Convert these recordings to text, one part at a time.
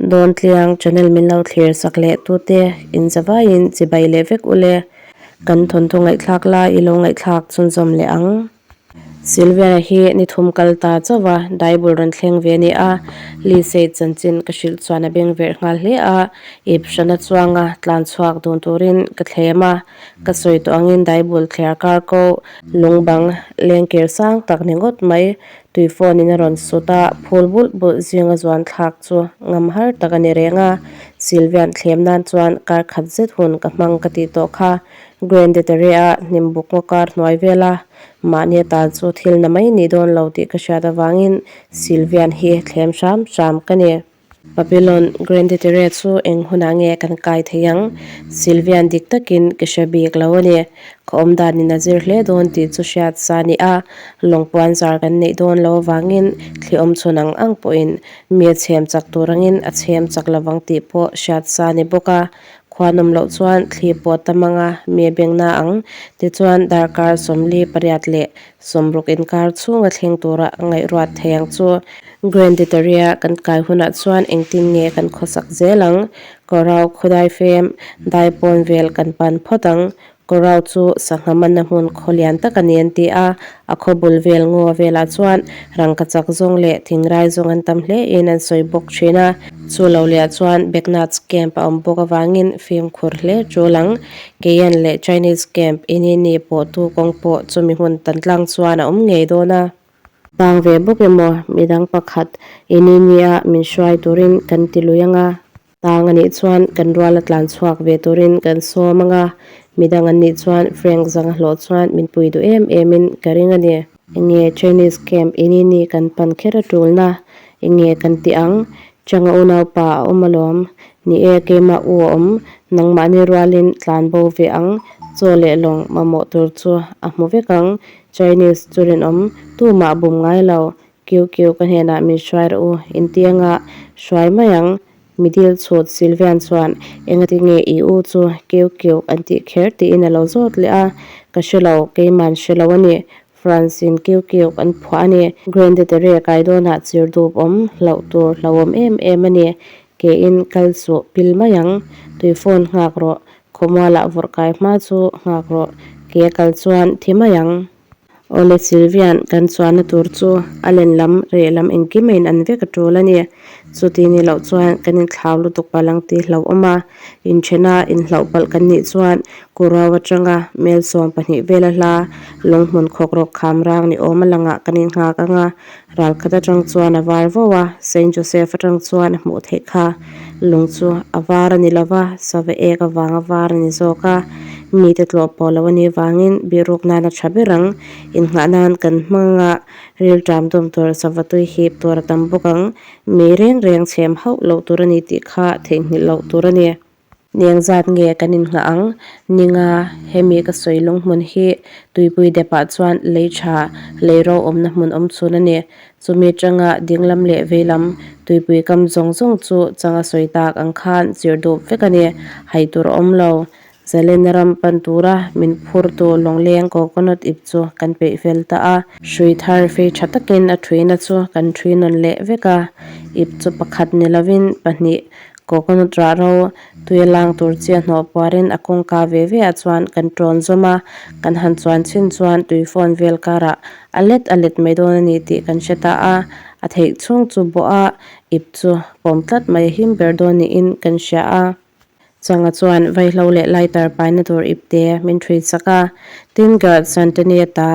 Dawntliang channel min lo thlir sak leh tute in zavaiin chibai leh vek ule. Kan thawnthu ngaihthlak lai i lo ngaihthlak chhunzawm leh ang. Sylvia hi ni thum kal ta chauh a, Daibul rawn thleng ve a ni a, Lisei chanchin ka hrilh chuan a beng verh nghal hle a, ip hrana chuanga tlan chhuak dun turin ka thlem a, ka sawi tawh angin Daibul thliar kar ko lung bang lengkir sang tak ni ngawt mai, tui phone in a rawn sut a, phul bulh bulh zinga zuan thlak chu ngam har tak a ni reng a, Sylvia'n thlem nan chuan kar khat zet hun ka hmang ka tih tawh kha. Grande Terre-a hnim buk ngaw kar hnuai vela mahni atan chu thil na mai nih dawn lo tih ka hriat avangin Sylvian hi thlem hram hram ka ni. Babylon Grande Terre chu eng hunah nge kan kai thei ang? Sylvian dik takin ka hre bik lo a ni. Ka awm danin a zir hle dawn tih chu hriat sa a ni a, lawng puan zar kan neih dawn lo avangin thli awm chhun ang ang pawhin mi a chhem chak tur angin a chhem chak lovang tih pawh hriat sa a ni bawk a. Khuan awm loh chuan thli pawh tam anga mi a bengna ang. Tichuan darkar 48 leh 60 inkar chhunga thleng tura ngaihruat thei ang chu. Grand Itaria kan kai hunah chuan engtin nge kan khawsak zel ang? Korau khawdai fem daipawn vel kan pan phawt ang. Korau chu sangha manna hmun khaw lian tak a ni an ti a, a khaw bul vel ngaw velah chuan rangkachak zawng leh thingrai zawng an tam hle in an sawi bawk thin a. Chu lo leh chuan Beknats camp a awm bawk avangin fimkhur hle tul ang. Keyan leh Chinese camp inini pawh tu kawng pawh chumi hmun tan tlang chuan a awm ngei dawn a. Tang ve bawk emaw midang pakhat inini a min hruai turin kan ti lui ang a. Tang a nih chuan kan ruala tlan chhuak ve turin kan sawm ang a, midang an nih chuan Frank zanga hlawh chuan min pui duh em emin ka ring a ni. Enge Chinese camp inini kan pan kher a tulna? Enge kan tih ang? Changa unaupa a awm alawm. Ni e, keimah u a awm. Nangmahni rualin tlan bo ve ang. Chaw leh lawng mamawh tur chu a hmu vek ang. Chinese chu rinawm tumah bum ngai lo. Kiu kiu ka hnenah min hruai rawh u, intianga hruai mai ang. Midil chhut Sylvian chuan engati nge i u chu kiu kiu an tih kher tiin a lo zawt leh a, ka hre lo, keiman hre lo a ni. France in kiu kiu an phuah a ni. Grande Terre kai dawnah chir dup awm hlauh tur hlauhawm em em a ni. Keiin kal suh pil mai ang, tui phone nghak rawh, khawmualah vawrh kai hma chu nghak rawh, ke a kal chuan thi mai ang. Awle Sylvia'n kan chuanna tur chu a len lam reh lam engkim a in an vek a tul a ni. Chuti ni loh chuan kan inthlau lutuk palh ang tih hlauhawm a, inthena inhlauh palh kan nih chuan Kurau atanga mel 12 vela hla lunghmun khawk rawk kham rang ni awm a langah kan innghak ang a, ral khat atang chuan a var vo a, Saint Joseph atang chuan a hmuh theih kha. Lung chu a var a ni lo va, sava ek avang a var a ni zawk a, mite tlawh pawh lo a nih vangin bihruk nan a tha ber ang. Innghah nan kan hmang a, rilṭam dawm tur sava tui hip tur a tam bawk ang. Mi reng reng chhem hauh loh tur a ni tih kha theihnghilh loh tur a ni. Neng zat nge kan innghah ang? Ninga, hemi ka sawi lung hmun hi tuipui depah chuan lei tha, lei ro awmna hmun awm chhun a ni. Chumi tanga dinglam leh veilam tuipui kam zawng zawng chu changa sawi tak ang khan chirh dup vek a ni. Hai tur a awm lo. Zalena ram pan tura min phurtu lawngleng coconut ip chu kan peih fel ta a. Hrui thar fei tha takin a thuina chu kan thui nawn leh vek a. Ip chu pakhat ni lovin pahnih Coconut rah ro tui a lang tur chi a hnawh puarin a kawngka ve ve ah chuan kan tawn zawm a, kan han chuan chhin chuan tui phone vel karah a let a let mai dawn a ni tih kan hre ta a, a theih chhung chu bawh a ip chu pawm tlat mai a him ber dawn niin kan hria a. Changa chuan vaihlo leh lighter paina tur ip te min thui sak a, tin guard Santania ta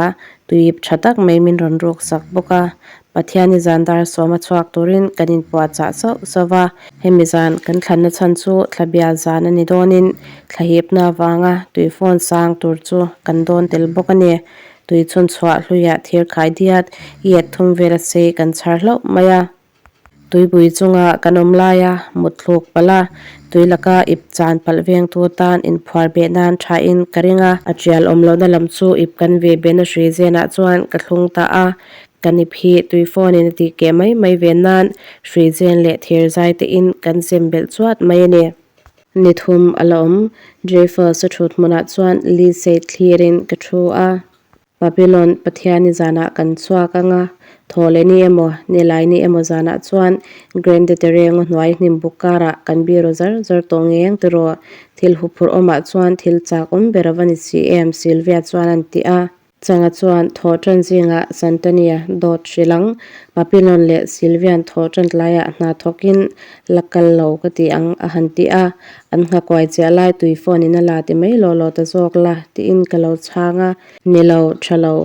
tui ip tha tak mai min rawn ruk sak bawk a, Pathiani zan dar sawma chhuak turin kan inpuah chah sauh sauh va, hemi zan kan thlanna chhan chu thlabial zan a ni dawnin thlahipna avanga tui phone sang tur chu kan dawn tel bawk a ni. Tui chhun chhuah hluiah thir khai diat iet thum vel a sei kan chhar hlauh mai a. Tuipui chunga kan awm laia mutthluk palh a, tui laka ip chan palh vengtu atan inphuar beh nan thain ka ring a. A tial awm lohna lam chu ip kan ve behna hrui zenah chuan ka thlung ta a, kan ip hi tui phone in a tih keh mai mai ve nan hrui zen leh thir zai te in kan zem belh chuat mai a ni. Ni thum a la awm, Dreyfus a thut hmunah chuan Lizzie thlirin ka thu a. Babylon Pathiani zanah kan chhuak ang a, Thawhleh ni emaw, nilai ni emaw zanah chuan Grande Terrain-a hnuai hnim buk karah kan biru zar zar tawh ngei ang tiraw? Thil huphurh awmah chuan thil chak awm ber a va ni si em? Sylvia chuan a ti a. Changa chuan thawh tan zingah Santania dawt hrilh ang, Papillon leh Sylvian thawh tan tlaiah hna thawkin la kal lo ka ti ang a han ti a. An nghakuai chiah lai tui phone in a la ti mai law law ta zawk la tiin ka lo chhang a. Ni lo, tha lo.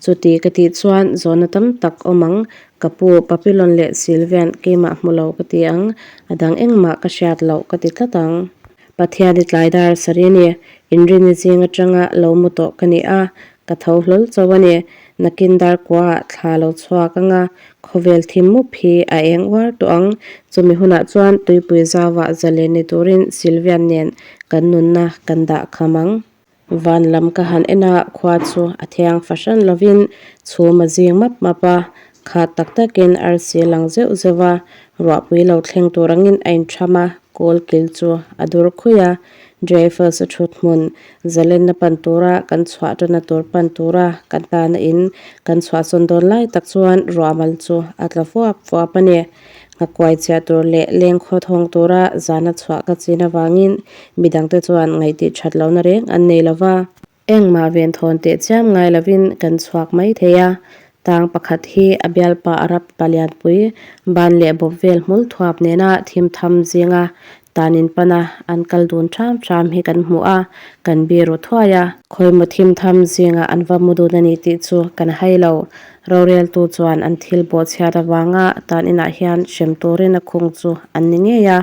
Chuti ka tih chuan zawhna tam tak awm ang. Ka pu, Papillon leh Sylvian keimah hmu lo ka ti ang, a dang engmah ka hriat loh ka ti tlat ang. Pathian i tlai dar sari a ni. Inrini zing atanga lo mu tawh ka ni a, ka tho hlawl chauh a ni. Nakin dar kuaah thla lo chhuak anga khawvel thim mup hi a eng uar tawh ang. Chumi hunah chuan tuipui zauah zalen ni turin Sylvian nen kan nunna kan dah kham ang. Van lam ka han en a, khua chu a thiang fahran lovin chhum a zing map map a, khat tak takin arsi a lang zeuh zeuh a, ruahpui lo thleng tur angin a intham a, kawl kil chu a dur khui a, Dreyfus a thut hmun zalenna pan tura kan chhuah tana tur pan tura kan tana in kan chhuahsawn dawn lai tak chuan ruahmal chu a tla fuap fuap a ni. Nghakuai chhiah tur leh leng khaw thawng tura zana chhuah ka chin avangin midangte chuan ngaihtih that lohna reng an nei lo va. Engmah venthawn teh chiam ngai lovin kan chhuak mai thei a, tang pakhat hi a bialpa Arab palianpui ban leh bawp vel hmul thuap nena thim tham zinga tanin pana an kal dun ṭham ṭham hi kan hmu a, kan biru thuai a. Khawimaw thim tham zingah an va mu dun a ni tih chu kan hai lo. Roreltu chuan an thil bawhchhiat avanga tan inah hian hrem turin a khung chu an ni ngei a,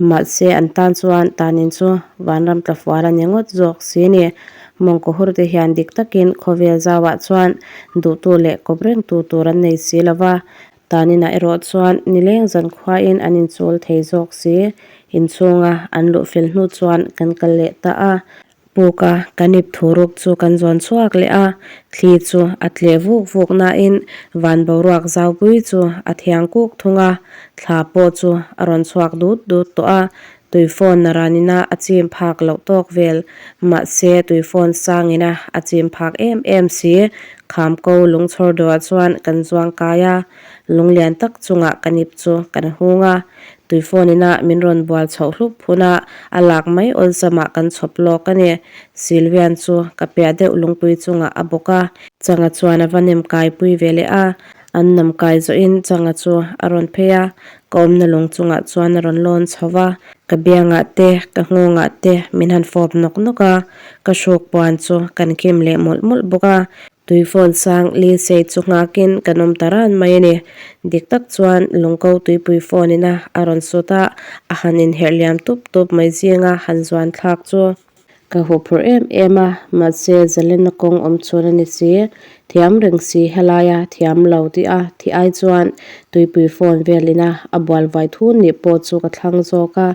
mahse an tan chuan tanin chu vanram tlafual a ni ngawt zawk si ni. Mawngkaw hurte hian dik takin khawvel zauah chuan duhtu leh kawp rengtu tur an nei si lo va, Taninah erawh chuan nileng zankhuain an inchul thei zawk si. Inchhunga an luh fel hnu chuan kan kal leh ta a. Puka kan ip thu ruk chu kan zawn chhuak leh a, thli chu a tleh vuk vuk nain van boruak zaupui chu a thiang kuk thung a, thla pawh chu a rawn chhuak dut dut tawh a, tui phone naranina a chim phak loh tawk vel. Mahse tui phone sangina a chim phak em em si. Kham ko lungchhawr dawhah chuan kan zuang kai a, lunglian tak chungah kan ip chu kan hung a. Tui phone ina min rawn bual chhoh hlup hun a, a lak mai awlsamah kan chhawp lawk a ni. Sylvian chu ka piah deuh lungpui chungah a bawk a. Changa chuan a va nem kai pui ve leh a, an nam kai zawhin Changa chu a rawn phei a, ka awmna lung chungah chuan a rawn lawn chho va. Ka biangah te, ka nghawngah te min han fawp nawk nawk a, ka hruk puan chu kan kim leh mawlh mawlh bawk a. Tui phone sang Lindsay chu nghakin kan awm ta ran mai a ni. Dik tak chuan lungko tuipui phone ina a rawn sut a, a han inherh liam tup tup mai zinga han zuan thlak chu. Ka huphurh em em a, mahse zalenna kawng awm chhun a ni si. Thiam reng si helaia thiam lo tih a thih ai chuan tuipui phone vel ina a bual vai thun nih pawh chu ka thlang zawk a.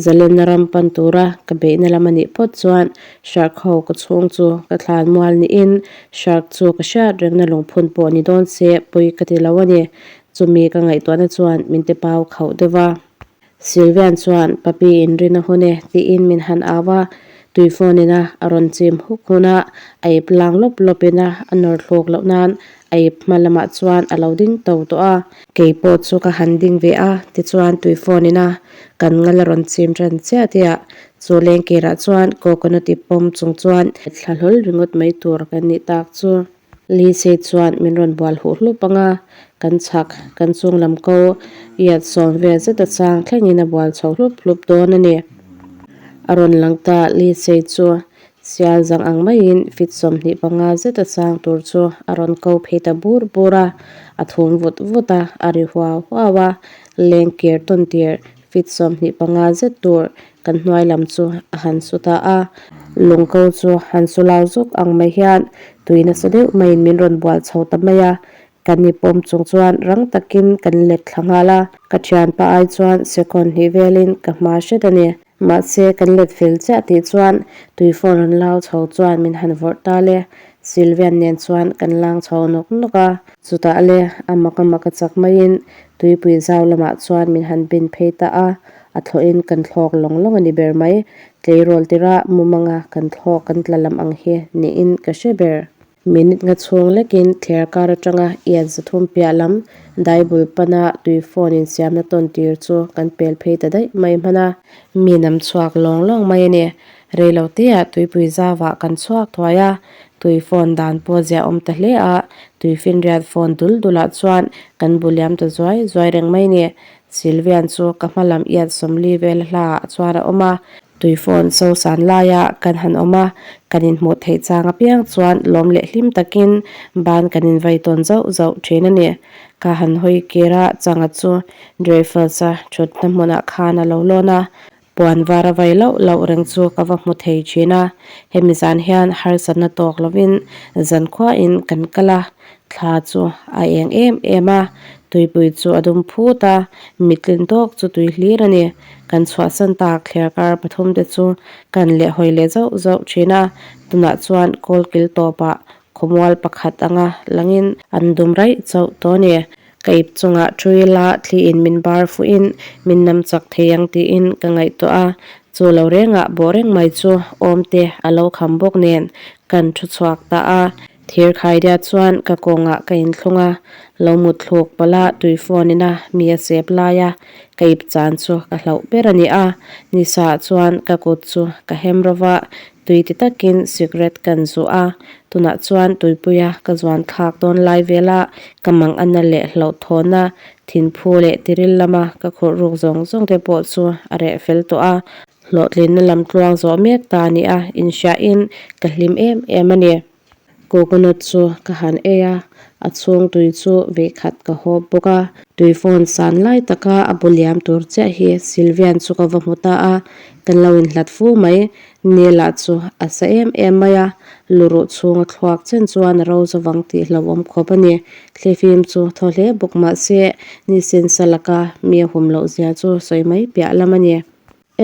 Zalenna ram pan tura ka beihna lam a nih phawt chuan shark ho ka chhung chu ka thlan mual niin shark chu ka hriat rengna lungphun pawh ni dawn se pawi ka ti lo a ni. Chumi ka ngaihtuahna chuan min ti pau khauh deuh a. Sylvian chuan Papi inrin a hun e tiin min han au a, tui phone ina a rawn chim huk hun a, a ip lang lawp lawp ina a nawr thluk loh nan a ip hma lamah chuan a lo ding to tawh a. Kei pawh chu ka han ding ve a, tichuan tui phone ina kan ngal a rawn chim ṭan chiah tihah chu lengkirah chuan coconut ip pawm chung chuan thla hlawl ringawt mai tur kan nih tak chu. Lise chuan min rawn bual huh hlup ang a, kan chhak, kan chung lam ko iat sawm vel zet a chang thlengin a bual chho hlup hlup dawn a ni. A rawn lang ta, Lise chu sial zang ang maiin fit 25 zet a chang tur chu a rawn ko phei ta bur bur a, a thum vut vut a, a ri huau huau a, leng kir tawn tir fit 25 zet tur kan hnuai lam chu a han su ta a, lungko chu han su lau zuk ang mai hian tui nasa deuh maiin min rawn bual chho ta mai a, kan ni pawm chung chuan rang takin kan let thla nghal a, ka thianpa ai chuan second hnih velin ka hma hret a ni. Mahse kan let fel chiah tih chuan tui phone rawn lau chho chuan min han vawrh ta le, Sylvian nen chuan kan lang chho nawk nawk a. Chutah le a mak a mak a chak maiin tuipui zau lamah chuan min han bin phei ta a, a thlawhin kan thlawk lawng lawng a ni ber mai. Tleirawl tira mumanga kan thlawk kan tla lam ang hi niin ka hre ber. Minute nga chhung lekin thler kar atanga ian 300 piah lam daibul pana tui phone insiamna tawn tir chu kan pel phei ta daih mai hman a. Mi nam chhuak lawng lawng mai a ni. Rei lo teah tuipui zauah kan chhuak thuai a, tui phone dan pawh ziah awm ta hle a, tui finriat phone dul dulah chuan kan bu liam ta zuai zuai reng mai a ni. Sylvian chu ka hma lam iat 40 vel a hlaah chuan a awm a. Tui phone so san laia kan han awm a, kan inhmuh theih chang apiang chuan lawm leh hlim takin ban kan invai tawn zauh zauh thin a ni. Ka han hawi kir a, changa chu Dreyfus-a thutna hmunah khan a lo lawn a, puan var a vai loh loh reng chu ka va hmu thei thin a. Hemi zan hian harsatna tawk lovin zankhuain kan kal a, thla chu a eng em em a, tuipui chu a dum phut a, mitlin tawk chu tui hlir a ni. Kan chhuahsan tak thliarkar pathum te chu kan leh hawi leh zauh zauh thin a, tunah chuan kawlkil tawpah khawmual pakhat anga langin an dum raih chauh tawh a ni. Ka ip chungah thuila thliin min bar fuhin min nam chak thei ang tiin ka ngaihtuah a, chu lo rengah bawh reng mai chu awm te a lo kham bawk nen kan thu chhuak ta a. Thir khaidia chuan ka kawngah ka inthlung a, lo mut thluk pawlh a tui phone ina mi a sep lai a, ka ip chan chu ka hlauh ber a ni a. Nisa chuan ka kut chu ka hem ro va, tui ti takin cigarette kan zuh a, tunah chuan tuipuia ka zuan thlak dawn lai vela ka mang ana leh hlauhthawna thinphu leh tiril lama ka khurh ruk zawng zawng te pawh chu a reh fel tawh a. Hlawhtlinna lam tluang zawh mek ta a ni a, inhriahin ka hlim em em a ni. Coconut chu ka han ei a, a chhung tui chu vehkhat ka hawp bawk a. Tui phone san lai taka a bu liam tur chiah hi Sylvian chu ka va hmu ta a, kan lo inhlat fu mai. Nela chu a sa em em mai a, luruh chhunga thluak chen chuan a ro zavang tih hlauhawm khawp a ni. Thlifim chu thaw hle bawk mahse, ni sensa laka mi a hum loh zia chu sawi mai piah lam a ni.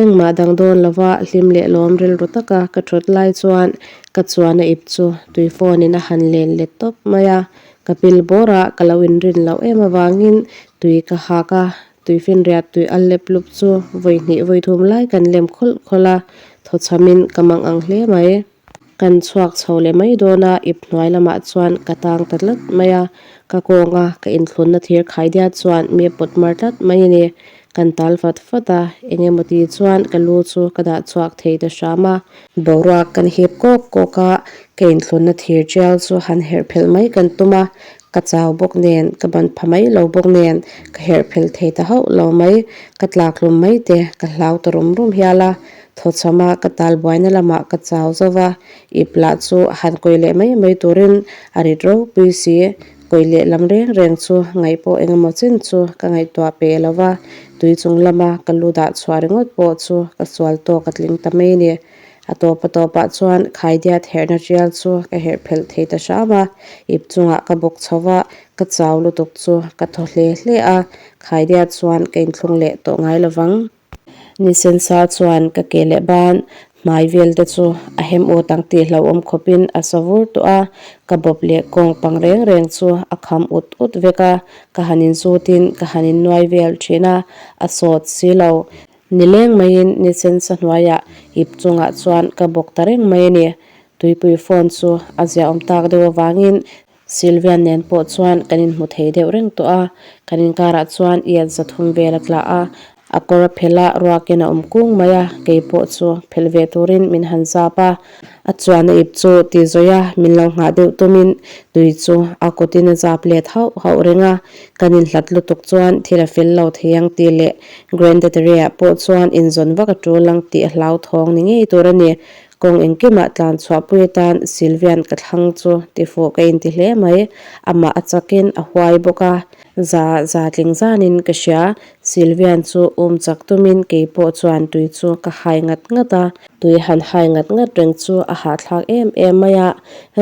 Engmah dang dawn lova hlim leh lawm rilru taka ka thut lai chuan ka chuan a ip chu tui phone in a han len let tawp mai a, ka pil bawr a ka lo inrin loh em avangin tui ka hak a, tui finriat tui a lep lup chu vawi hnih vawi thum lai kan lem khawlh khawlh a, thaw chhamin ka mang ang hle mai. Kan chhuak chho leh mai dawn a, ip hnuai lamah chuan ka tang ta tlat mai a, ka kawnga ka inthlunna thir khaidia chuan mi a pawt mar tlat mai a ni. Kan tal fat fat a, eng emaw ti chuan ka lu chu ka dah chhuak thei ta hram a. Boruak kan hip kawk kawk a, ka inthlunna thir tial chu han herh phelh mai kan tum a, ka chau bawk nen, ka ban pha mai lo bawk nen, ka herh phelh thei ta hauh lo mai, ka tlak hlum mai te ka hlau ta rum rum hial a. Thawchhama ka tal buaina lamah ka chau zo va, ip lah chu han kawi leh mai mai turin a rit ropui si. Kawi leh lam reng reng chu ngaih pawh eng emaw chin chu ka ngaihtuah peh lo va, tui chung lama ka lu dah chhuah ringawt pawh chu ka sual tawk a tling ta mai a ni. A tawp a tawpah chuan khaidiat herhna tial chu ka herh phelh thei ta hram a, ip chungah ka bawk chho va, ka chau lutuk chu ka thaw hle hle a, khaidiat chuan ka inthlung leh tawh ngai lo vang. Ni sensa chuan ka ke leh ban hmai vel te chu a hem ut ang tih hlauhawm khawpin a sa vur tawh a, ka bawp leh kawng pang reng reng chu a kham ut ut vek a, ka han inzutin ka han innuai vel thin a, a sawt si lo. Nileng maiin ni sensa hnuaiah ip chungah chuan ka bawk ta reng mai a ni. Tuipui phone chu a ziaawm tak deuh avangin Sylvian nen pawh chuan kan inhmu thei deuh reng tawh a, kan inkarah chuan ian 300 vel a tla a, a kawr a phelh a, ruakin a awm kung mai a, kei pawh chu phelh ve turin min han zap a, a chuan a ip chu ti zawih a, min lo nghah deuh tumin tui chu a kutin a zap let hauh hauh reng a, kan inhlat lutuk chuan thil a fel lo thei ang tih leh Grande Terre-ah pawh chuan inzawn vak a tul ang tih a hlauthawng ni ngei tur a ni. Kawng engkimah tlan chhuahpui atan Sylvian ka thlang chu tifuh ka inti hle mai. Amah a chakin a huai bawk a, za za tling zanin ka hria. Sylvian chu um chak tumin kei pawh chuan tui chu ka hai ngat ngat a. Tui han hai ngat ngat reng chu a hahthlak em em mai a,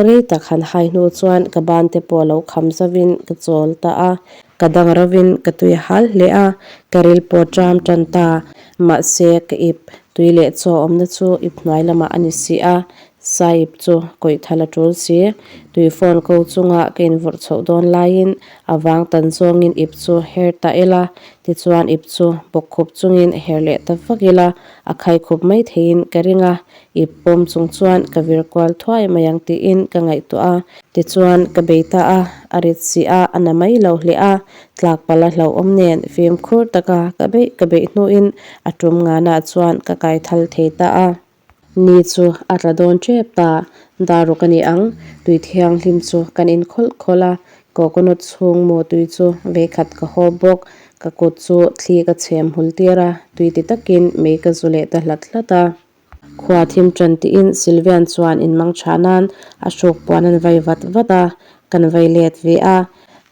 rei tak han hai hnu chuan ka ban te pawh lo kham zovin ka chawl ta a. Ka dang rovin ka tui hal hle a, ka ril pawh ṭam ṭan ta. Mahse, ka ip tui leh chaw awmna chu ip hnuai lamah a ni si a. Sahib chu kawih thal a tul si. Tui phone ko chunga ka invawrh chhoh dawn laiin a vang tan zawngin ip chu her ta ila, tichuan ip chu bawk khup chungin her leh ta vak ila, a khai khup mai theiin ka ring a, ip pawm chung chuan ka vir kual thuai mai ang tiin ka ngaihtuah a. Tichuan ka bei ta a, a rit si a, a na mai lo hle a, tlak palh a hlauhawm nen fimkhur taka ka beih ka beih hnuin a tum nganah chuan ka kai thal thei ta a. Ni chu a tla dawn tep ta, daruk a ni ang, tui thianghlim chu kan in khawlh khawlh a, coconut chhung maw tui chu veikhat ka haw bawk, ka kut chu thli ka chhem hul tir a, tui ti takin mei ka zu leh ta hlat hlat a. Khua thim tan tiin Sylvian chuan in mang tha nan a hruk puan an vai vat vat a, kan vai let ve a,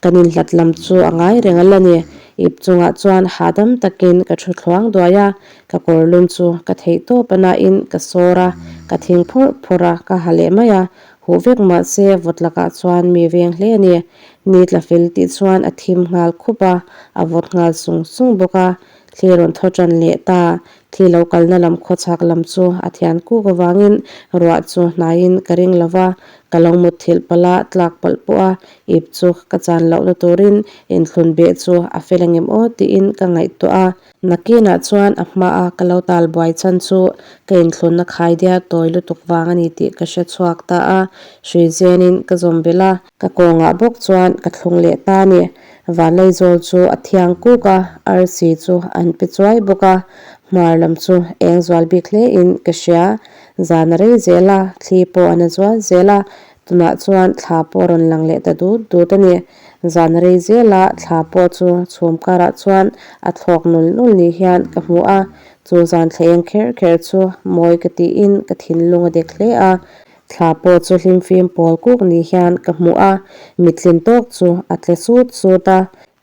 kan inhlat lam chu a ngai reng a la ni. Ip chungah chuan hahdam takin ka thu thluang duai a, ka kawr lum chu ka theih tawp a nain ka sawr a, ka thing phawrh phawrh a, ka ha leh mai a, huh vek mahse vawt lakah chuan mi veng hle a ni. Ni tla fel tih chuan a thim nghal khup a, a vawt nghal sung sung bawk a, thli rawn thaw tan leh ta. Thli lo kalna lam khawchhak lam chu a thian kuk avangin ruah chu hnaiin ka ring lo va, ka lo mut thilh palh a, tlak palh pawh a, ip chu ka chan lohna turin inthlun beh chu a fel angem aw tiin ka ngaihtuah a. Nakinah chuan a hmaa ka lo tal buai chhan chu ka inthlunna khaidia tawi lutuk vang a ni tih ka hre chhuak ta a, hrui zenin ka zawm belh a. Ka kawngah bawk chuan ka thlung leh ta a ni. Vanlaizawl chu a thiang kuk a, arsi chu an pe chuai bawk a, hmar lam chu eng zual bik hle in ka hria. Zan a rei zel a, thli pawh a na zual zel a, tunah chuan thla pawh a rawn lang leh ta dut dut a ni. Zan a rei zel a, thla pawh chu chhum karah chuan a thlawk nul nul ni hian ka hmu a, chu zan thla eng kher kher chu mawi ka tiin ka thinlung a dek hle a. Thla pawh chu hlim fim pawl kuk ni hian ka hmu a, mittlin tawk chu a tle sut sut a,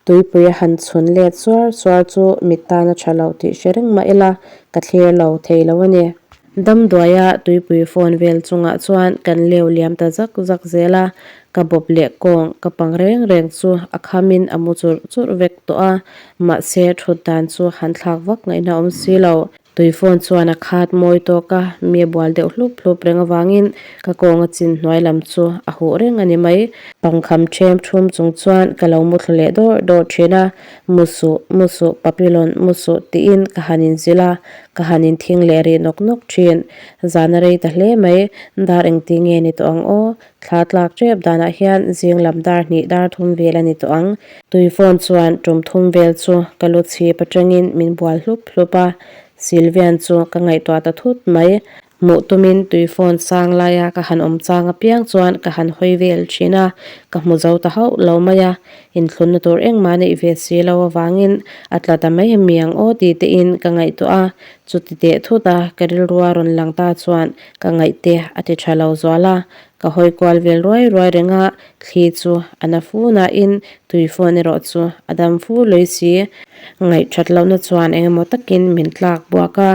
tuipui a han chhun let suar suar chu mit tan a tha lo tih hre reng mah ila ka thlir lo thei lo a ni. Damduaia tuipui phone vel chungah chuan kan leu liam ta zak zak zel a, ka bawp leh kawng ka pang reng reng chu a khamin a mu churh churh vek tawh a, mahse thut dan chu han thlak vak ngaihna awm si lo. Tui phone chuan a khat mawi tawk a, mi a bual deuh hlup hlup reng avangin ka kawng a chin hnuai lam chu a huh reng a ni mai. Pangkham ṭhem ṭhum chung chuan ka lo mu thlu leh dawrh dawrh ṭhin a, mu suh, mu suh, Papilon, mu suh tiin ka han inzilh a, ka han inthing leh rih nawk nawk ṭhin. Zan a rei ta hle mai, dar engti nge ni tawh ang aw? Thla tlak ṭep danah hian zing lam dar hnih dar thum vel a ni tawh ang. Tui phone chuan tum thum vel chu ka lu chhip atangin min bual hlup hlup a, Sylvian chu ka ngaihtuah ta thut mai. Hmuh tumin tui phone sang laia ka han awm chang apiang chuan ka han hawi vel thin a, ka hmu zo ta hauh lo mai a, inthlunna tur engmah neih ve si lo avangin a tla ta mai ami ang aw ti tein ka ngaihtuah a, chuti teh thut a ka rilrua rawn lang ta chuan ka ngaihte a ti tha lo zual a, ka hawi kual vel ruai ruai reng a, thli chu a na fu nain tui phone erawh chu a dam fu lui si. Ngaih that lohna chuan eng emaw takin min tlak buak a,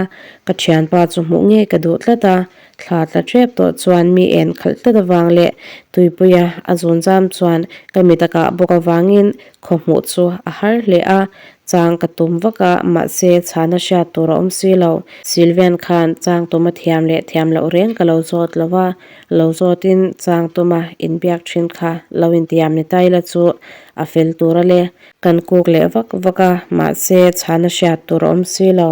ka thianpa chu hmuh ngei ka duh tlat a, thla tla tep tawh chuan mi en khalh tlat avang leh tuipuia a zun zam chuan ka mit a kah bawk avangin khaw hmuh chu a har hle a, chang ka tum vak a, mahse chhana hriat tur a awm si lo. Sylvian khan chang tuma thiam leh thiam loh reng ka lo zawt lo a, lo zawtin chang tuma inbiak thin kha lo intiam ni ta ila chu a fel tur a le. Kan kuk leh vak vak a, mahse chhana hriat tur a awm si lo.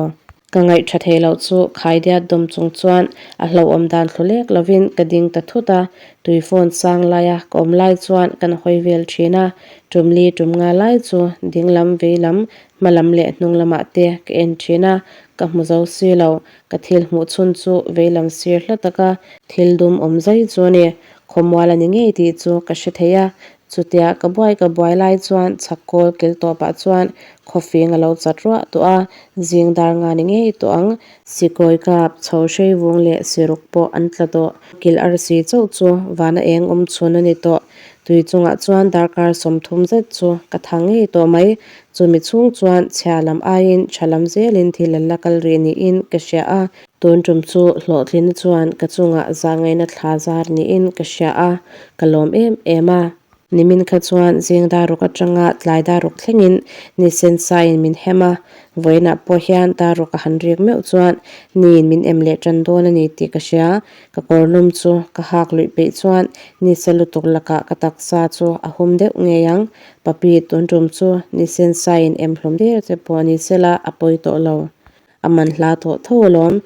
Ka ngaih tha thei loh chu khaidiat dawm chung chuan a hlauhawm dan thlu lek lovin ka ding ta thut a, tui phone sang laia ka awm lai chuan kan hawi vel thin a, tum li tum nga lai chu ding lam vei lam hma lam leh hnung lamah te ka en thin a, ka hmu zo si lo, ka thil hmuh chhun chu vei lam sir hla taka thil dum awm zai chu a ni, khawmual a ni ngei tih chu ka hre thei a, Chutia ka buai ka buai lai chuan chhak kawl kil tawpah chuan khawfing a lo chat ruah tawh a, zing dar nga ni ngei tawh ang. Sikawi kap, chho hrei vung leh siruk pawh an tla tawh. Kil arsi chauh chu vana eng awm chhun a ni tawh. Tui chungah chuan darkar 30 zet chu ka tha ngei tawh mai. Chumi chhung chuan chhia lam aiin tha lam zelin thil an la kal rih niin ka hria a. Tun tum chu hlawhtlinna chuan ka chungah zahngaihna thla zar niin ka hria a, ka lawm em em a. Nimin kha chuan zing dar ruk atanga tlai dar ruk thlengin ni sen saiin min hem a, vawiinah pawh hian dar ruk a han rik meuh chuan niin min em leh tan dawn a ni tih ka hria. Ka kawr lum chu ka hak luih peih chuan ni sa lutuk lakah ka taksa chu a hum deuh ngei ang. Papi tun tum chu ni sen saiin em hlum der te pawh ni sela a pawi tawh lo. A man hla tawh tho alawm.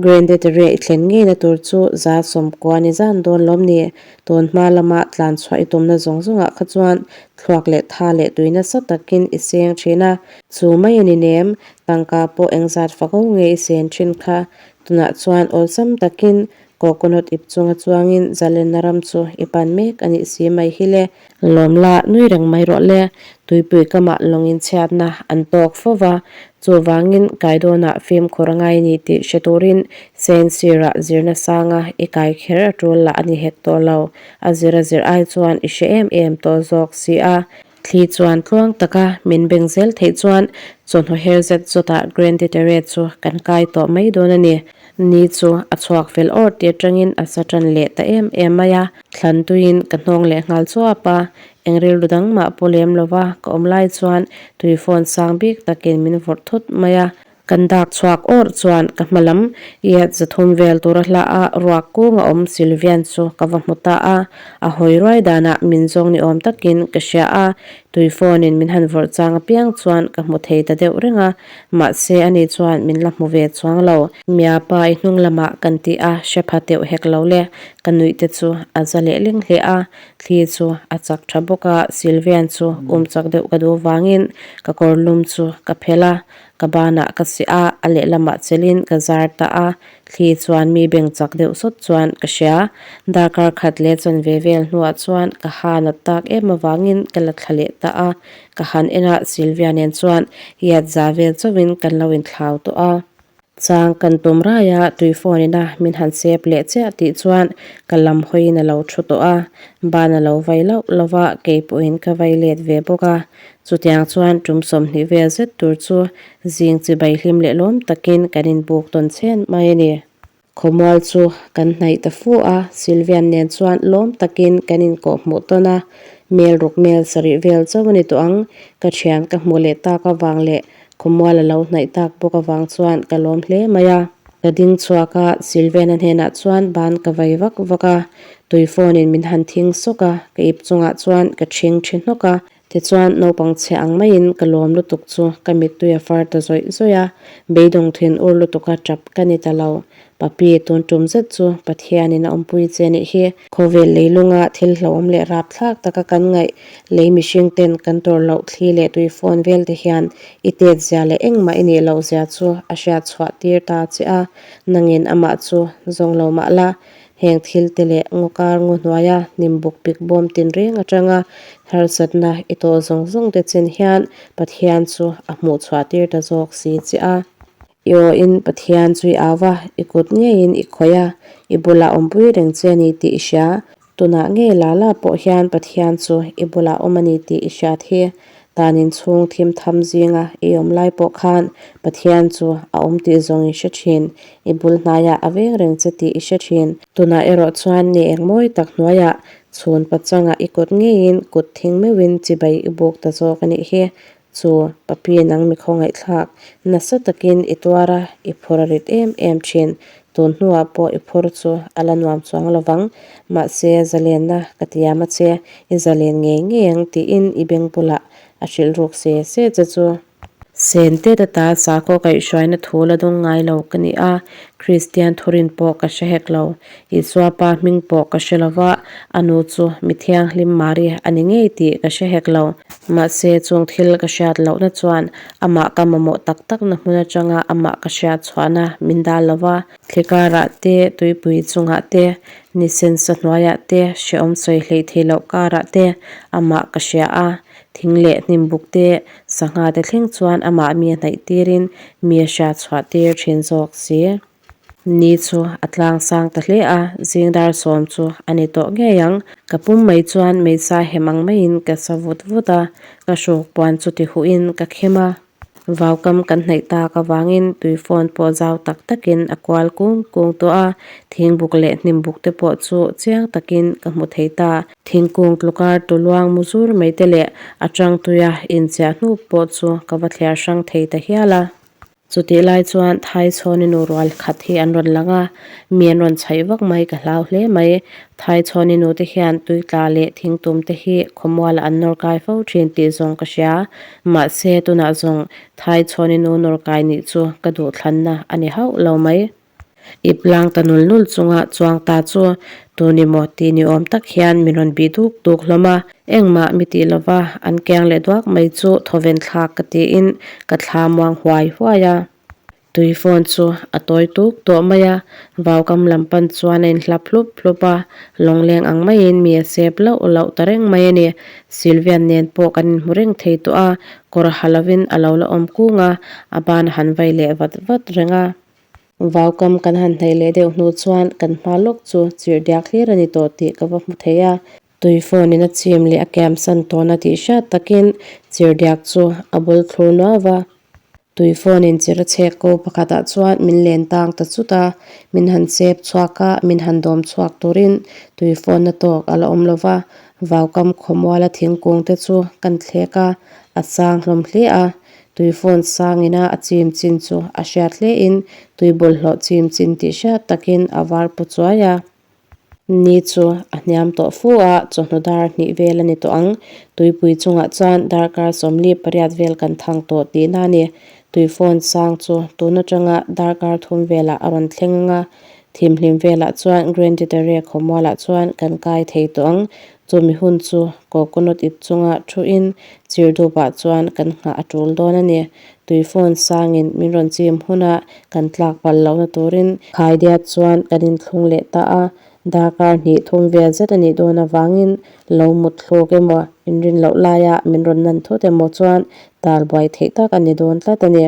Grande Terre i thlen ngeina tur chu 190 ni zan dawn lawm ni. Tun hma lama tlan chhuah i tumna zawng zawngah kha chuan thluak leh tha leh tui nasa takin i seng thin a. Chu mai a ni nem, tangka pawh engzat fako nge i sen thin kha. Tunah chuan awlsam takin coconut ip chunga chuangin zalenna ram chu i pan mek a nih si mai hi le. Lawmla nui reng mai rawh le, tuipui kamah lawngin chhiatna an tawk fo va, chuvangin kaidawnah fimkhur a ngai ni tih hre turin Sainsirah zirna sanga i kai kher a tul lah a ni hek tawh lo, a zir a zir ai chuan i hre em em tawh zawk si a. Thli chuan tluang taka min beng zel theih chuan chawhnu her zet zawtah Grande Terre chu kan kai tawh mai dawn a ni. Ni chu a chhuak fel awr tih atangin a sa tan leh ta em em mai a. Thlan tuiin ka hnawng leh nghal chuap a, eng rilru dang mah pawh lem lova ka awm lai chuan tui phone sang bik takin min vawrh thut mai a. Kan dak chhuak awr chuan ka hma lam iat 300 vel tura hla a ruak kung a awm Sylvian chu ka va hmu ta a, a hawi ruai danah min zawng ni awm takin ka hria a, tui phone in min han vawrh chang apiang chuan ka hmu thei ta deuh reng a, mahse ani chuan min la hmu ve chuang lo. Miapa i hnung lamah kan ti a, hre pha teuh hek lo le, ka nuih te chu a za leh ling hle a, thli chu a chak tha bawk a, Sylvian chu um chak deuh ka duh vangin ka kawr lum chu ka phelh a, Ka banah ka si a, a lehlamah chelin ka zar ta a, thli chuan mi beng chak deuh sawt chuan ka hria. Darkar khat leh chanve vel hnuah chuan ka ha nat tak em avangin ka la thla leh ta a, ka han en a, Sylvia nen chuan hiat za vel chauhin kan lo inthlau tawh a. Chang kan tum rai a, tui phone ina min han sep leh chiah tih chuan ka lam hawiin a lo thu tawh a, ban a lo vai lauh lauh a, kei pawhin ka vai let ve bawk a. Chutiang chuan tum 20 vel zet tur chu zing chibai hlim leh lawm takin kan inbuk tawn chhen mai a ni. Khawmual chu kan hnaih ta fu a, Sylvian nen chuan lawm takin kan inkawh hmuh tawn a, mel ruk mel sarih vel chauh a ni tawh ang, ka thian ka hmuh leh tak avang leh khawmual a lo hnaih tak bawk avang chuan ka lawm hle mai a. Ka ding chhuak a, Sylvian-a hnenah chuan ban ka vai vak vak a, tui phone in min han thing sawk a, ka ip chungah chuan ka thing thi hnawk a, Tichuan, naupang chhia ang maiin ka lawm lutuk chu ka mittui a far ta zawih zawih a, beidawng thin ur lutuka tap ka ni ta lo. Papi, tun tum zet chu Pathianin a awmpui che nih hi. Khawvel leilunga thil hlauhawm leh rapthlak taka kan ngaih lei mihring ten kan tawrh loh thli leh tui phone vel te hian i tet zia leh engmah i nih loh zia chu a hriat chhuah tir ta che a, nangin amah chu zawng lo mah la, Heng thil te leh ngaw kar ngaw hnuaia hnim buk pik bawm tin reng atanga harsatna i tawh zawng zawng te chin hian Pathian chu a hmuh chhuah tir ta zawk si che a. I awhin Pathian chu i au va, i kut ngeiin i khawih a, i bulah awmpui reng che a ni tih i hria. Tunah ngei la la pawh hian Pathian chu i bulah awm a ni tih i hriat hi. Tan inchhung thim tham zinga i awm lai pawh khan Pathian chu a awm tih zawng i hre thin. I bul hnaiah a veng reng che tih i hre thin. Tunah erawh chuan ni eng mawi tak hnuaiah chhun pachangah i kut ngeiin kut thing meuhin chibai i buk ta zawk a nih hi. Chu Papi nang mi khawngaihthlak nasa takin i tuar a, i phur a rit em em thin. Tun hnuah pawh i phur chu a la nuam chuang lovang. Mahse, zalenna ka tiam a che, i zalen ngei ngei ang tiin i beng bulah a hrilh ruk se se che chu. Sen tet ata sakhaw kaihhruaina thu la dawng ngai lo ka ni a, Kristian thurin pawh ka hre hek lo. Isua pa hming pawh ka hre lo va, a nu chu mi thianghlim Mari a ni ngei tih ka hre hek lo. Mahse, chung thil ka hriat lohna chuan amah ka mamawh tak takna hmun atanga amah ka hriat chhuahna min dal lo va. Thli karah te, tuipui chungah te, ni sensa hnuaiah te, hrehawm sawi hleih theih loh karah te amah ka hria a. Thing leh hnim buk te, sangha te thleng chuan amah mi a hnaih tirin mi a hriat chhuah tir thin zawk si. Ni chu a tlang sang ta hle a, zing dar 10 chu a ni tawh ngei ang. Ka pum mai chuan meisa hem ang maiin ka sa vut vut a, ka hruk puan chu ti huhin ka khem a. Vaukam kan hnaih tak avangin tui fawn pawh zau tak takin a kual kung kung tawh a, thingbuk leh hnimbuk te pawh chu chiang takin ka hmu thei ta. Thingkung tlukar tuluang mu zur mai te leh a tangtuia inchiah hnup pawh chu ka va thliar hrang thei ta hial a. Chutih lai chuan Thaichhawni nu rual khat hi an rawn lang a, mi an rawn chhaih vak mai ka hlau hle mai. Thaichhawni nu te hian tuitla leh thingtum te hi khawmualah an nawr kai fo thin tih zawng ka hria. Mahse tunah zawng Thaichhawni nu nawr kai nih chu ka duhthlanna a ni hauh lo mai. Ip lang ta nul nul chunga chuang ta chu tun emaw tih ni awm tak hian min rawn bih duk duk hlawm a, engmah mi tih lova an keng leh duak mai chu thawven thlak ka tiin ka thla muang huai huai a. Tui phone chu a tawi tuk tawh mai a, vaukam lam pan chuan a inhlap hlup hlup a, lawngleng ang maiin mi a sep lauh lauh ta reng mai a ni. Sylvian nen pawh kan inhmu reng thei tawh a, kawr ha lovin a lo la awm kung a, a ban a han vai leh vat vat reng a. Vaukam kan han hnaih leh deuh hnu chuan kan hma lawk chu chirh diak hlir a ni tawh tih ka va hmu thei a. Tui phone in a chim leh a kiam san tawhna tih hriat takin chirh diak chu a bul thlur nuau va. Tui phone in chirh a chhek ko pakhatah chuan min len tang ta chut a, min han chep chhuak a, min han dawm chhuak turin tui phone na tawk a la awm lo va. Vaukam khawmuala thingkung te chu kan thlek a, a sang hlawm hle a. Tui phone sang ina a chim chin chu a hriat hle in tui bawlhhlawh chim chin tih hriat takin a var pu chuai a. Ni chu a hniam tawh fu a, chawhnu dar hnih vel a ni tawh ang. Tuipui chungah chuan darkar 48 vel kan thang tawh tihna a ni. Tui phone sang chu tun atanga darkar thum velah a rawn thleng ang a, thimhlim velah chuan Grand Tetere khawmualah chuan kan kai thei tawh ang. Chumi hun chu coconut ip chunga thuin chirhdupah chuan kan nghah a tul dawn a ni. Tui phone sangin min rawn chim huna kan tlak palh lohna turin khaidiat chuan kan inthlung leh ta a, darkar hnih thum vel zet a nih dawn avangin lo mut thluk emaw inrin loh laia min rawn nan thut emaw chuan tal buai theih tak a ni dawn tlat a ni.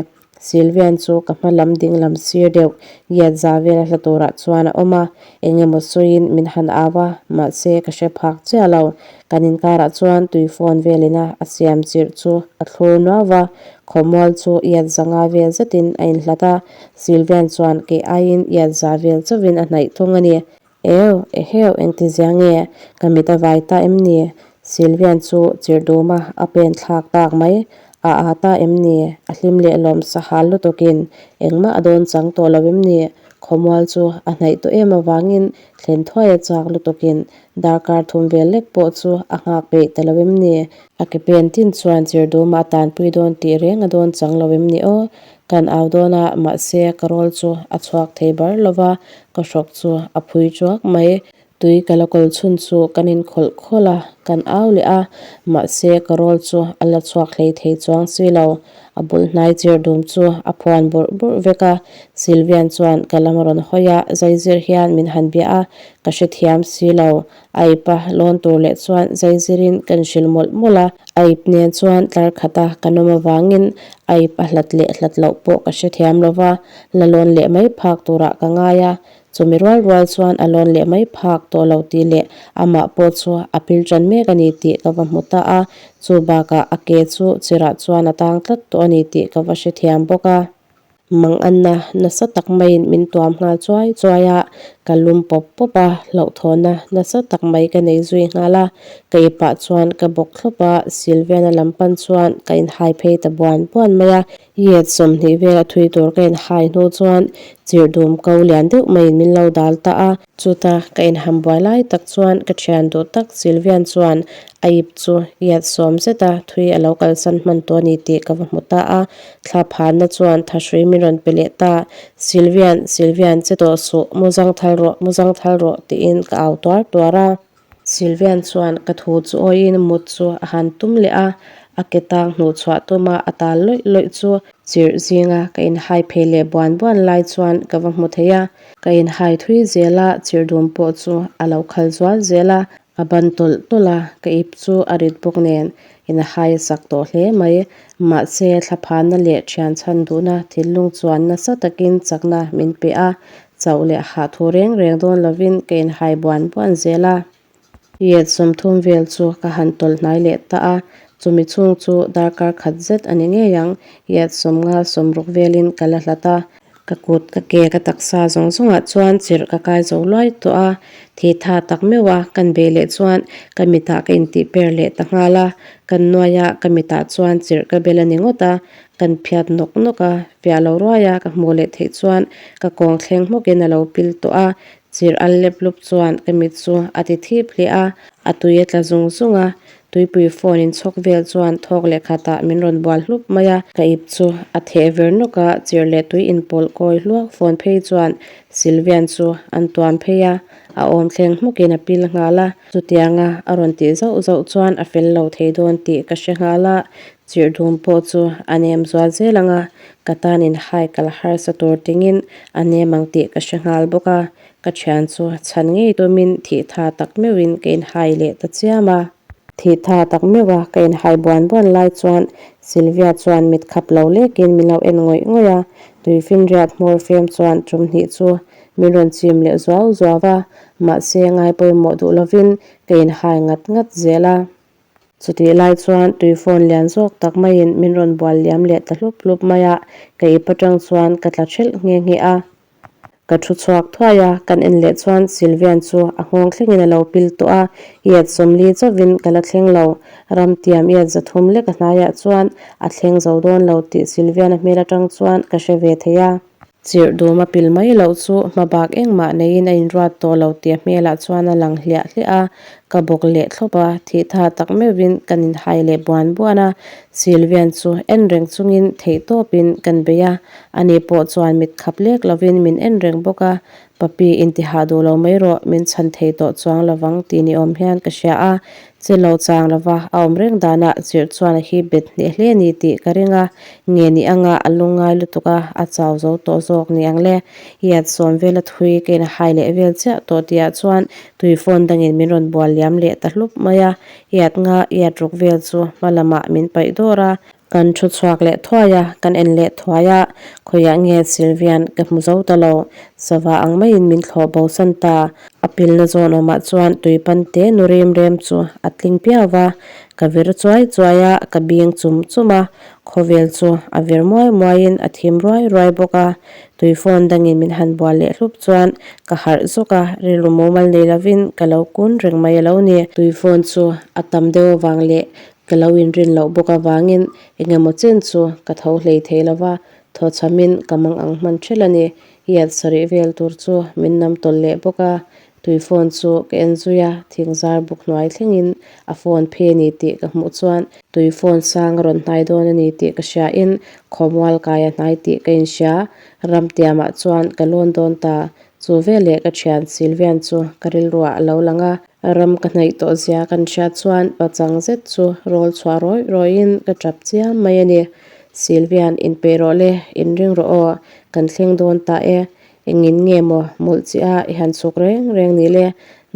Sylvian chu ka hma lam ding lam sir deuh giat za vel a hla turah chuan a awm a, eng emaw sawiin min han au a, mahse ka hre phak chiah lo. Kan inkarah chuan tui phone velina a siam chirh chu a thlur nuau va, khawmual chu iat zanga vel zetin a inhlat a, Sylvian chuan kei aiin iat za vel chauhin a hnaih thung a ni. Eu, eheu, engtizia nge ka mit a vai ta em ni? Sylvian chu chirh duma a pen thlak tak mai. A aa ta em ni? A hlim leh lawm sahal lutukin engmah a dawn chang tawh lo em ni? Khawmual chu a hnaih tawh em avangin thlen thuai a chak lutukin darkar thum vel lek pawh chu a nghak peih ta lo em ni? A ke pen tin chuan chirh duma a tanpui dawn tih reng a dawn chang lo em ni aw? Kan au dawn a, mahse ka rawl chu a chhuak thei bar lo va, ka hrawk chu a phui chuak mai. Tui ka la kawl chhun chu kan inkhawlh khawlh a, kan au leh a, mahse ka rawl chu a la chhuak hlei thei chuang si lo. A bul hnai chirh dum chu a phuan bawrh bawrh vek a, Sylvian chuan ka lam a rawn hawi a, zaizir hian min han bia a, ka hrethiam si lo. A ip a lawn tur leh chuan zaizirin kan hrilh mawlh mawlh a, a ip nen chuan tlar khata kan awm avangin a ip a hlat leh hlat loh pawh ka hrethiam lo va, la lawn leh mai phak turah ka ngai a, chumi rual rual chuan a lawn leh mai phak tawh lo tih leh amah pawh chu a pil tan mek a ni tih ka va hmu ta a, chu bakah a ke chu chirah chuan a tang tlat tawh a ni tih ka va hrethiam bawk a. Mang Anna nasa tak maiin min tuam nghal chuai chuai a, ka lum pawp pawp a, hlauhthawhna nasa tak mai ka nei zui nghal a, ka ipah chuan ka bawk thlawp a, Sylviana lam pan chuan ka inhai phei ta buan buan mai a, yet 20 vel a thui tur ka inhai hnu chuan chirh dum ko lian deuh maiin min lo dal ta a. Chuta ka inham buai lai tak chuan ka thian duh tak Sylvian chuan a ip chu yet 10 zeta thui a lo kalsan hman tawh a ni tih ka va hmu ta a, Thla phanna chuan thahrui min rawn pe leh ta, Sylvian, Sylvian, che tawh suh, mu zang thal rawh, mu zang thal rawh, tiin ka au tuar tuar a. Sylvian chuan ka thu chu awiin mut chu a han tum leh a, a ke tang hnuh chhuah tuma a tal lawih lawih chu chirh zinga ka inhai phei leh buan buan lai chuan ka va hmu thei a. Ka inhai thui zel a, chirh dum pawh chu a lo khal zual zel a. A ban tawlh tawlh a, ka ip chu a rit bawk nen in a hai a sak tawh hle mai. Mahse, thlaphanna leh thian chhan duhna thinlung chuan nasa takin chakna min pe a, chauh leh hah thu reng reng dawn lovin ka inhai buan buan zel a. Yet 30 vel chu ka han tawlh hnai leh ta a, Chumi chhung chu darkar khat zet a ni ngei ang, yard 50 60 velin ka la hlat a. Ka kut, ka ke, ka taksa zawng zawngah chuan chirh ka kai zo luai tawh a, thi tha tak meuh a kan bei leh chuan ka mitah ka intih per leh ta nghal a, kan nuai a ka mitah chuan chirh ka bel a ni ngawt a, kan phiat nawk nawk a, fiah lo ruai a ka hmuh leh theih chuan ka kawng thleng hmawkin a lo pil tawh a, chirh al lep lup chuan ka mit chu a ti thip hle a, a tui a tla zung zung a, Tuipui phone in chhawk vel chuan thawk leh khatah min rawn bual hlup mai a, ka ip chu a theh ver nawk a, chirh leh tui inpawlh kawi hluak phone phei chuan Sylvian chu an tuam phei a, a awm thleng hmukin a pil nghal a, chutianga a rawn tih zauh zauh chuan a fel lo thei dawn tih ka hre nghal a, chirh dum pawh chu a nem zual zel ang a, ka tan in hai kal harsa tur tingin a nem ang tih ka hre nghal bawk a, Ka thian chu chhan ngei tumin thihtha tak meuhin ka inhai leh ta chiam a. Thihtha tak meuha ka inhai buan buan lai chuan Sylvia chuan mit khap lo lekin min lo en ngawih ngawih a, tuifinriat hmawr fem chuan tum hnih chu min rawn chim leh zuau zuau a, mahse ngai pawimawh duh lovin ka inhai ngat ngat zel a. Chutih lai chuan tui phone lian zawk tak maiin min rawn bual liam leh ta hlup hlup mai a, ka ip atang chuan ka tla thelh nghe nghe a. Ka thu chhuak thuai a, kan en leh chuan Sylvian chu a nghawng thlengin a lo pil tawh a, iat 40 chauhin ka la thleng lo. Ramtiam iat 300 lek a hnaiah chuan a thleng zo dawn lo tih Sylvian a hmel atang chuan ka hre ve thei a. Chirh dum a pil mai loh chu hmabak engmah neiin a inruat tawh lo tih a hmelah chuan a lang hliah hliah a, ka bawk leh thlawp a, thihtha tak meuhin kan inhai leh buan buan a, Sylvian chu en reng chungin theihtawpin kan bei a, Ani pawh chuan mit khap lek lovin min en reng bawk a, Papi intihah duh lo mai rawh, min chhan thei tawh chuang lovang tih ni awm hian ka hria a, che lo chang lova a awm reng danah chirh chuan a hip bet hneh hle ni tih ka ring a, nge ni anga a lungngai lutuk a, a chau zo tawh zawk ni ang le. Iat sawm vela thui ka inhai leh vel chiah tawh tihah chuan tui phone dangin min rawn bual liam leh ta hlup mai a, iat nga iat ruk vel chu hma lamah min paih dawr a, Kan thu chhuak leh thuai a, kan en leh thuai a, khawiah nge Sylvian ka hmu zo ta lo, sava ang maiin min thlawh bo san ta. A pilna zawn awmah chuan tuipan te nu rem rem chu a tling piau va, ka vir chuai chuai a, ka bing chum chum a, khawvel chu a vir muai muaiin a thim ruai ruai bawk a, tui phone dangin min han bual leh hlup chuan ka harh zawk a, rilru mumal nei lovin ka lo kun reng mai a lo ni. Tui phone chu a tam deuh avang leh Ka lo inrin loh bawk avangin eng emaw chen chu ka tho hlei thei lo va, thaw chhamin ka mang ang hman ṭhelh a ni. Iat sarih vel tur chu min nam tawlh leh bawk a, tui phone chu ka en zui a, thingzar buk hnuai thlengin a phone phe a ni tih ka hmuh chuan tui phone sang a rawn hnai dawn a ni tih ka hriain khawmual kai a hnai tih ka inhria. Ramtiamah chuan ka lawn dawn ta, chu veleh ka ṭhian Sylvian chu ka rilruah a lo lang a. Ram ka hnaih tawh zia kan hriat chuan pachang zet chu rawl chhuah rawih rawihin ka tap chiam mai a ni. Sylvian inpeih rawh le, inring rawh aw, kan thleng dawn ta e. Engin nge maw mawlh chi a i han chhuk reng reng ni le,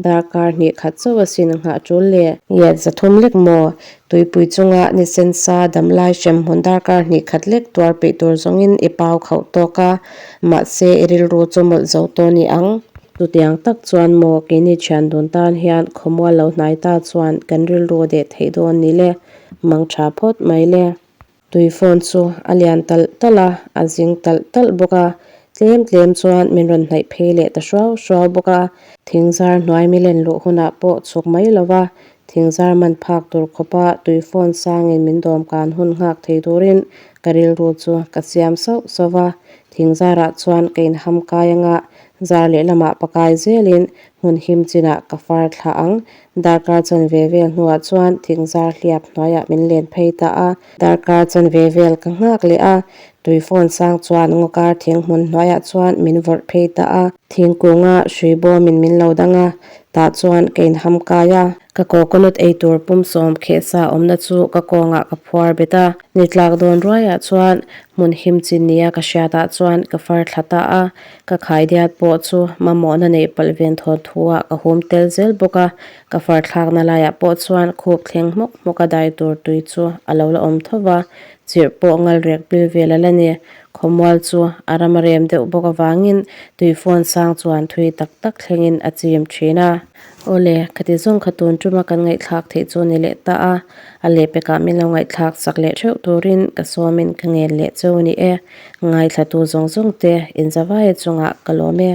darkar hnih khat chauh asin nghah tul le. Iat 300 lek maw, tuipui chunga ni sensa damlai hremhmun darkar hnih khat lek tuar peih tur zawngin i pau khauh tawk a, mahse i rilru chu mawlh zo tawh ni ang. Chutiang tak chuan maw keini thian dun tan hian khawmual lo hnai ta chuan kan rilru deh theih dawn ni le, mang tha phawt mai le. Tui phone chu a lian talh talh a, a zing talh talh bawk a, tlem tlem chuan min rawn hnaih phei leh ta hruau hruau bawk a. Thingzar hnuai milen luh hunah pawh chhuk mai lo va, thingzar man phak tur khawpa tui phone sangin min dawm kan hun nghak thei turin ka rilru chu ka siam sauh sauh va, thingzarah chuan ka inham kai anga Zar lehlamah pakai zelin hmun him chinah ka far thlah ang. Darkar chanve vel hnuah chuan thingzar hliap hnuaiah min len phei ta a. Darkar chanve vel ka nghak leh a, tui phone sang chuan ngawkar thing hmun hnuaiah chuan min vawrh phei ta a. Thingkunga hrui bawmin min lo dang a, tah chuan ka inham kai a. Ka coconut ei tur pum sawm kheh sa awmna chu ka kawngah ka phuar bet a. Ni tlak dawn ruaiah chuan hmun him chin nia ka hriatah chuan ka far thla ta a. Ka khaidiat pawh chu mamawhna neih palh ven thawn thuah ka hum tel zel bawk a, ka far thlakna laiah pawh chuan khup thleng hmawk hmawk a dai tur tui chu a lo la awm tho va. Chirh pawh ngalrek bil vel a la ni. Khawmual chu a ram a rem deuh bawk avangin tuifawn sang chuan thui tak tak thlengin a chim thin a. Awle, khati zawng kha tun tuma kan ngaihthlak theih chu ni leh ta a, a lehpekah min lo ngaihthlak sak leh theuh turin ka sawmin ka ngen leh cheu ni e. Ngaithlatu zawng zawng te inzavaia chungah ka lawm e.